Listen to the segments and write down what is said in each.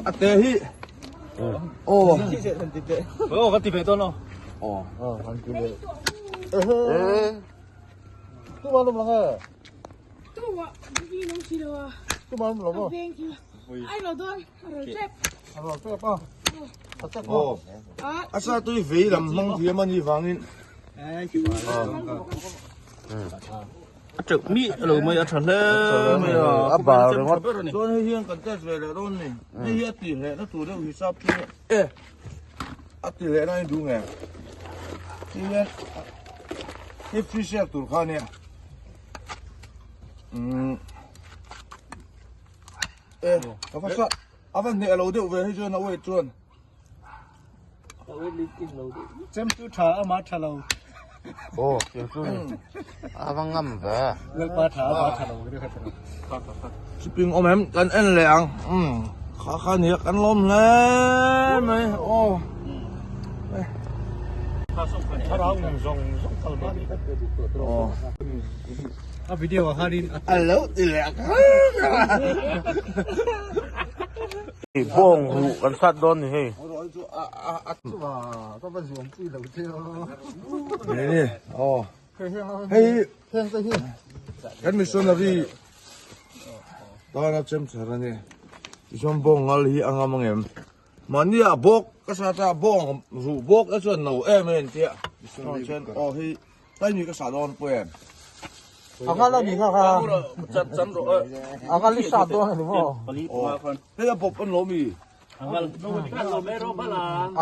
A te hi. Aw. Aw kan ti ve dawn lo. Aw. Aw kan ti ve. Eh. Tu ma lum lang e. Tu ma i nong si lo a. Tu ma lum lo mo. Veng ki. Ai lo dawn. A ro tep. A ro tep a. A tep mo. A sa tui vei lam hmang thiam a ni vangin. A teuh mi lo mai a tha hle mai a. A bal ringawt. Chuan hei hian kan test ve leh dawn ni. Hei hi a tih leh na tur deuh hisap chu e a tih leh na in duh nge. Ti hian hei fish share tur kha nia. Um e ka va sa a va hneh lo deuh ve hei chuan a weight chuan. Chem chu tha ama tha lo. Aw tiang chu ni. A va ngam ve. Lalpa tha ama tha lo ri kha tha. Shipping awm em kan en leh ang. Um kha kha nia kan lawm hle mai aw. Aw. A video ah khanin a lo ti leh a. Bawng ruh kan sat dawn ni hei. Hei kan missionary tana chem chhar a ni. Tichuan bawng ngal hi a ngam ang em? Mahni ah bawk ka sat a bawng ruh bawk te chuan no em em tia. Chuan aw hei Taimi ka sah dawn pawh em? A ngal a ni kha kha. A ngal i sat dawn a ni maw? Hei a bawp an lo mi. A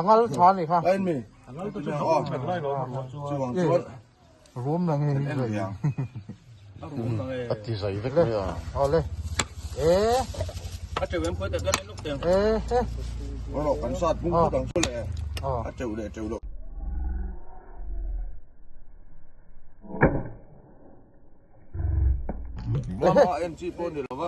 ngal tha a ni kha. Taimi. Chuvang chuan. Rum lang hi ni. A ti zai vek mai a. Awle. E. A teuh em pawh ta kan luk teng. E. Rawh kan sat bung phawt ang chu le. A teuh leh teuh loh. Mama en chi pawh ni lova.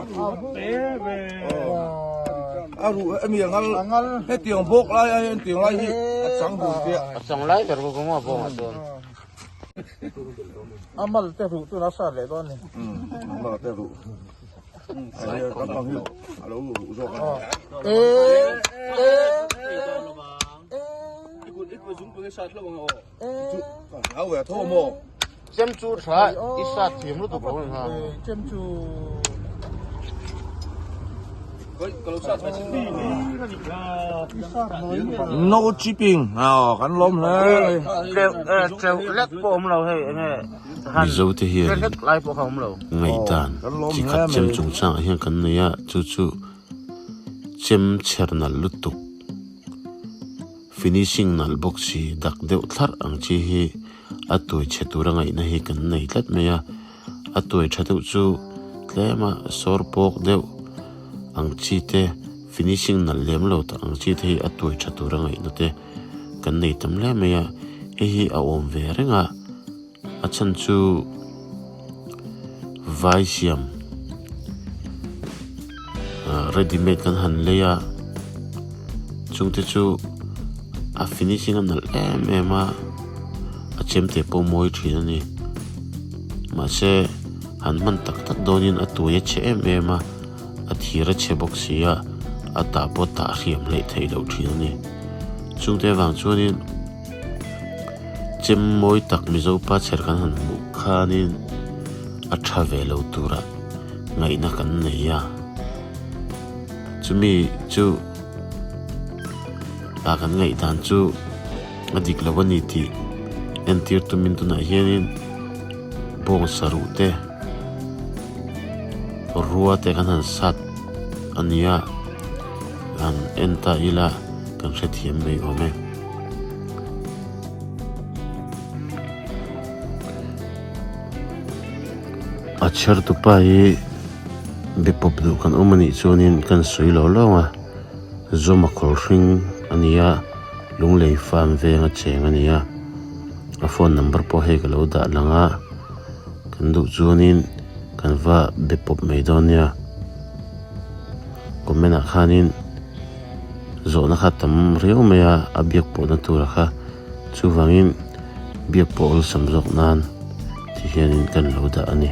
A ruh emi a ngal ngal hetiang bawk lai a hian tiang lai hi a chang dun piah. A chang lai ber bawk a maw bawng ah chuan. A mal te ruh chu a sat leh dawn a ni. A mal te ruh. A bang hi a lo ruh zawk a ni. E e Chem chu tha i sat thiam lutuk lo ang ha. Chem chu No chipping kan lawm hle Cheu lek pawh awm lo hei enge Mizo te hian lek lai pawh kha awm lo. Ngaihdan chi khat chem chungchangah hian kan nei a chu chu chem chher nalh lutuk. Finishing nalh bawk si dak deuh thlarh ang chi hi a tuai chhe tura ngaihna hi kan nei tlat mai a, a tuai tha deuh chu tlema sawr pawk deuh ang chi te finishing nalh lem lo tak ang chi te hi a tuai tha tura ngaihna te kan nei tam hle mai a, hei hi a awm ve reng a, a chhan chu vai siam ah ready made kan han lei a chungte chu a finishing a nalh em em a a chemte pawh mawi thin a ni mahse han hman tak tak dawnin a tuai a chhe em em a a thir a chhe bawk si a a tah pawh tah hriam hleih theih loh thin a ni chungte avang chuanin. Chem mawi tak Mizo pa chher kan han hmuh khanin a tha ve lo tura ngaihna kan nei a, chumi chu a kan ngaihdan chu a dik lo a ni tih entir tumin tunah hianin bawng saruh te rua te kan han sat a ni a, han en ta ila kan hrethiam mai awm e. A chher tupa hi be pawp duh kan awm anih chuanin kan sawi lo lo a zawma kawr hring a ni a lunglei farm veng a cheng a ni a a phone number pawh hei ka lo dah lang a kan duh chuanin kan va be pawp mai dawn nia comment ah khanin. Zawhna kha tam riau mai a, a biak pawhna tura kha chuvangin biak pawh awlsam zawk nan ti hianin kan lo dah a ni.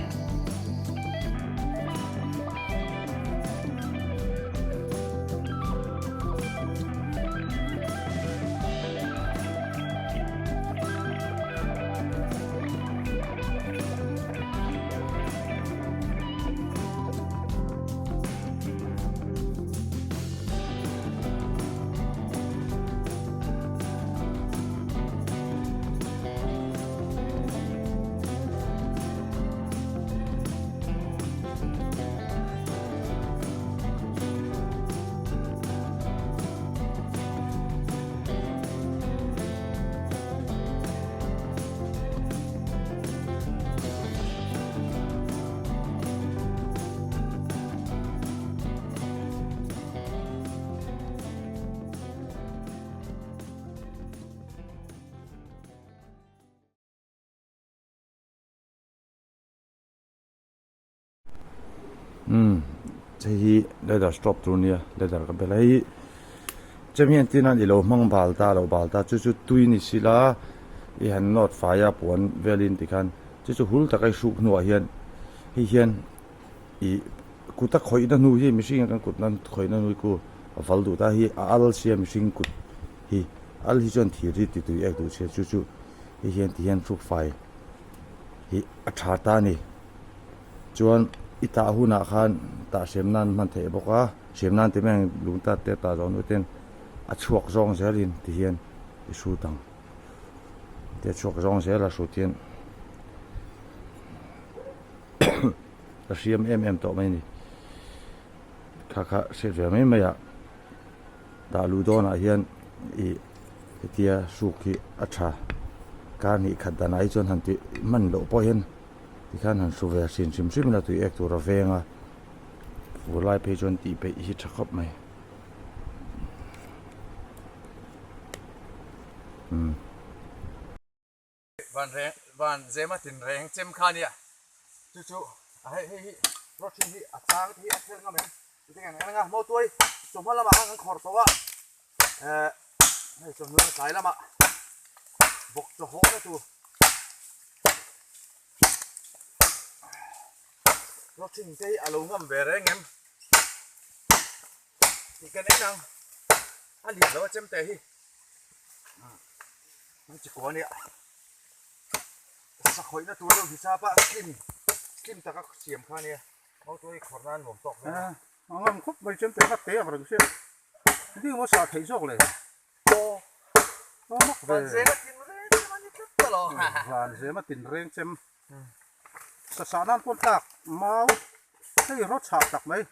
Umm hei hi leather strop tur ania leather ka bel a hei hi chem hian tin a ilo hmang bal ta lo bal ta chu chu tui ni sila i han nawt fai a puan velin tikhan chu chu hul taka i hruk hnuah hian hei hian ih kut a khawihna hnu hi mihring hian kan kut nan khawihna hnu hi ku a val duh ta hi a al sia mihring kut hi al hi chuan thir hi ti tui ek duh sia chu chu hei hian ti hian hruk fai hi a tha ta a ni chuan i tah hunah khan tah hrem nan hman theih bawk a hrem nan ti mai ang lung tat te tah zawh hnu ten a chhuak zawng zelin ti hian i hrut ang tia chhuak zawng zel a hrut hian. Ka hriam em em tawh mai a ni. Kha kha hriat ve mai mai ah dah luh dawnah hian ih hetia hruk hi a tha. Kar hnih khat danah hi chuan han tih hman loh pawh hian tikhan han hru ve hrim hrim hrim ila tui ek tur a veng a, fur lai phei chuan tih peih hi tha khawp mai. Umm. Van reng van zema tin reng chem kha nia chu chu a hei hei hi rawthin hi a chang te hi a thel ngam em tute kan en anga mawtuai chawhma lamah khan kan khawrh tawh a eh hei chawhnu tlai lamah bawk chaw hawh na tur rawthin te hi a lo ngam ve reng em tih kan en ang a lian lo a chem te hi. An chi kuah ania sakhawihna tur deuh hisap a slim slim taka siam kha ania motor hi khawrh nan nuam tawk vel a. A ngam khawp mai chem te khat te ang reng sia ding maw sah theih zawk le aw aw mak ve van zema tin reng chem a ni tlat ta lo van zema tin reng chem sa sah nan pawn tlak mau hei rawt chhah tak mai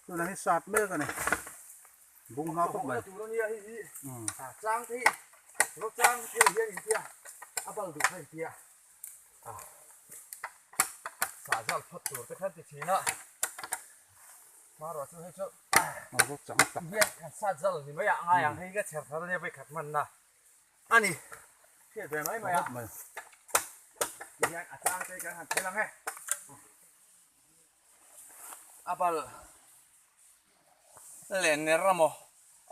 Tunah hi sat mek a ni. Bung hma khawp mai. Tur ania hei hi a chang te hi ro chang thei hian in tia a bal duh kha in tia a sah zal phawt tur te khan ti thin a hmaruah chu hei chu a ro chang tak hian kan sat zal ni mai ah ngai ang hei ka chher thar ania vei khat hman na a ni hriat ve mai mai a tihian a chang te kan han thel ang e. A bal leh ner a maw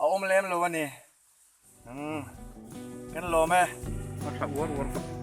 a awm lem lo a ni umm kan lawm e. A tha uar uar khawp.